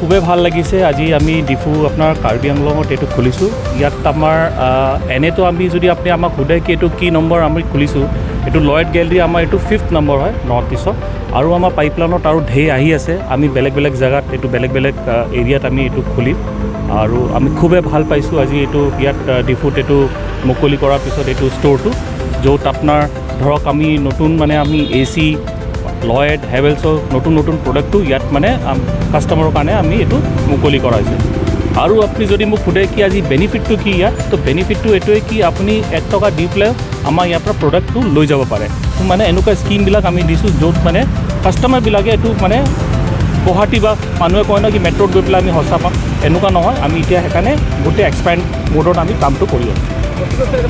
খুবেই ভাল লাগিছে। আজি আমি ডিফু আপোনাৰ কাৰ্বি আংলঙত এইটো খুলিছোঁ। ইয়াত আমাৰ এনেইতো আমি যদি আপুনি আমাক সোধে কি এইটো কি নম্বৰ আমি খুলিছোঁ, এইটো লয়ড গেলেৰী আমাৰ এইটো ফিফ্থ নম্বৰ হয় নৰ্থ ইষ্টত। আৰু আমাৰ পাইপলাইনত আৰু ঢেৰ আহি আছে। আমি বেলেগ বেলেগ জেগাত এইটো বেলেগ বেলেগ এৰিয়াত আমি এইটো খুলিম। আৰু আমি খুবেই ভাল পাইছোঁ আজি এইটো ইয়াত ডিফুত এইটো মুকলি কৰাৰ পিছত এইটো ষ্ট'ৰটো, য'ত আপোনাৰ ধৰক আমি নতুন মানে আমি এ চি, লয়েড, হেভেলছৰ নতুন নতুন প্ৰডাক্টটো ইয়াত মানে কাষ্টমাৰৰ কাৰণে আমি এইটো মুকলি কৰা হৈছে। আৰু আপুনি যদি মোক সোধে কি আজি বেনিফিটটো কি ইয়াত, তো বেনিফিটটো এইটোৱে কি আপুনি 1 টকা দি পেলাই আমাৰ ইয়াৰ পৰা প্ৰডাক্টটো লৈ যাব পাৰে। তো মানে এনেকুৱা স্কীমবিলাক আমি দিছোঁ, য'ত মানে কাষ্টমাৰবিলাকে এইটো মানে গুৱাহাটী বা মানুহে কয় ন কি মেট্ৰ'ত গৈ পেলাই আমি সস্তা পাম, এনেকুৱা নহয়। আমি এতিয়া সেইকাৰণে গোটেই এক্সপেণ্ড মোডত আমি কামটো কৰি আছোঁ।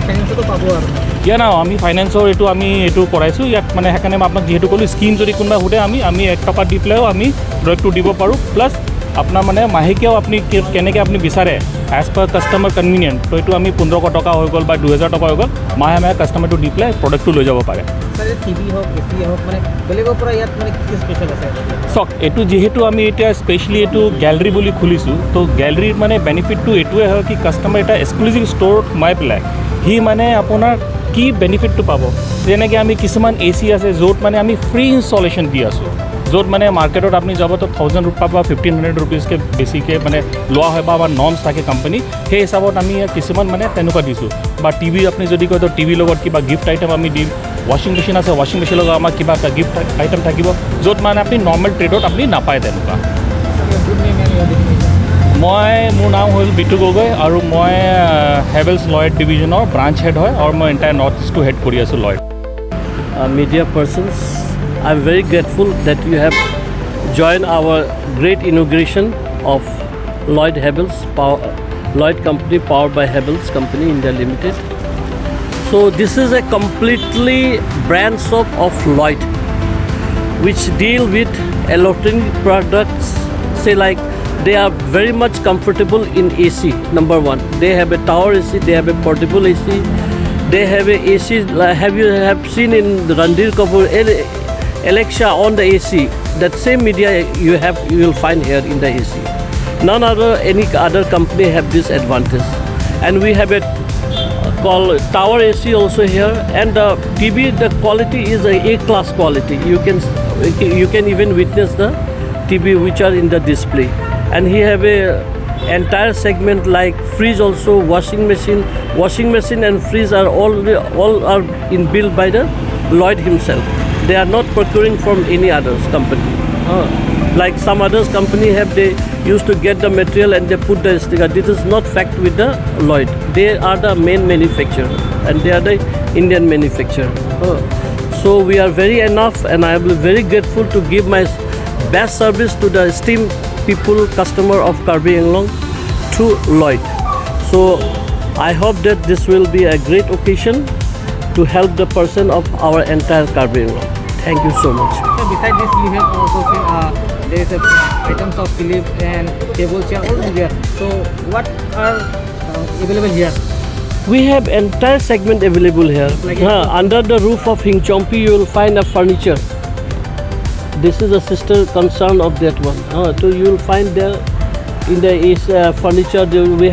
ফাইনেন্সতো পাব আৰু? ইয়াত না আমি ফাইনেন্সৰ এইটো আমি এইটো কৰাইছোঁ ইয়াত। মানে সেইকাৰণে মই আপোনাক যিহেতু ক'লোঁ, স্কীম যদি কোনোবাই সোধে, আমি 1 টকা দি পেলাইও আমি প্ৰডাক্টটো দিব পাৰোঁ। প্লাছ আপোনাৰ মানে মাহেকীয়াও আপুনি কেনেকৈ আপুনি বিচাৰে, এজ পাৰ কাষ্টমাৰ কনভিনিয়েণ্ট। তো এইটো আমি 1500 টকা হৈ গ'ল বা 2000 টকা হৈ গ'ল, মাহে মাহে কাষ্টমাৰটো দি পেলাই প্ৰডাক্টটো লৈ যাব পাৰে। ছাৰ, টিভি হওক, এ চি হওক, মানে বেলেগৰ পৰা ইয়াত মানে কি স্পেচিয়েল আছে? চাওক, এইটো যিহেতু আমি এতিয়া স্পেচিয়েলি এইটো গেলেৰী বুলি খুলিছোঁ, তো গেলেৰীৰ মানে বেনিফিটটো এইটোৱে হয় কি কাষ্টমাৰ এটা এক্সক্লুচিভ ষ্ট'ৰত সোমাই পেলাই সি মানে আপোনাৰ কি বেনিফিটটো পাব। যেনেকৈ আমি কিছুমান এ চি আছে য'ত মানে আমি ফ্ৰী ইনষ্টলেশ্যন দি আছোঁ, য'ত মানে মাৰ্কেটত আপুনি যাব তো 1000 ৰুপা বা 1500 ৰুপিজকৈ বেছিকৈ মানে লোৱা হয় বা আমাৰ নৰ্মছ থাকে কোম্পানী, সেই হিচাপত আমি ইয়াত কিছুমান মানে তেনেকুৱা দিছোঁ। বা টিভি আপুনি যদি কয়, তো টিভিৰ লগত কিবা গিফ্ট আইটেম আমি দিম। ৱাশ্বিং মেচিন আছে, ৱাশ্বিং মেচিনৰ লগত আমাৰ কিবা এটা গিফ্ট আইটেম থাকিব, য'ত মানে আপুনি নৰ্মেল ট্ৰেডত আপুনি নাপায় তেনেকুৱা। Good name and your designation? মোৰ নাম হ'ল বিটু গগৈ আৰু মই হেভেলছ লয়ড ডিভিজনৰ ব্ৰাঞ্চ হেড হয় আৰু মই এণ্টায়াৰ নৰ্থ ইষ্টটো হেড কৰি আছোঁ Lloyd. Media persons, I'm very grateful that you have joined our great inauguration of Lloyd Havells Power, Lloyd Company powered by Havells Company India Limited. So this is a completely brand shop of Lloyd, which deal with electronic products. Say like they are very much comfortable in AC. Number one, they have a tower AC, they have a portable AC, they have a AC. Like have you have seen in Ranbir Kapoor Alexa on the AC? That same media you will find here in the AC. None other any other company have this advantage, and we have a call tower AC also here, and the TV, the quality is a class quality. You can even witness the TV which are in the display, and he have a entire segment like fridge also, washing machine. Washing machine and fridge are all are in built by the Lloyd himself. They are not procuring from any others company. Like some others company have, they used to get the material and they put the sticker. This is not fact with the Lloyd. They are the main manufacturer and they are the Indian manufacturer. So we are very enough and I am very grateful to give my best service to the esteemed people, customer of Karbi Anglong through Lloyd. So I hope that this will be a great occasion to help the person of our entire Karbi Anglong. Thank you so much. So besides this, you have also there is a items of Philips and table, chair, all is there. So what are available here? We have entire segment available here. Like Under the roof of Hingchompi, you will find a furniture. This is a sister concern of that one. So you will find there in the is furniture there we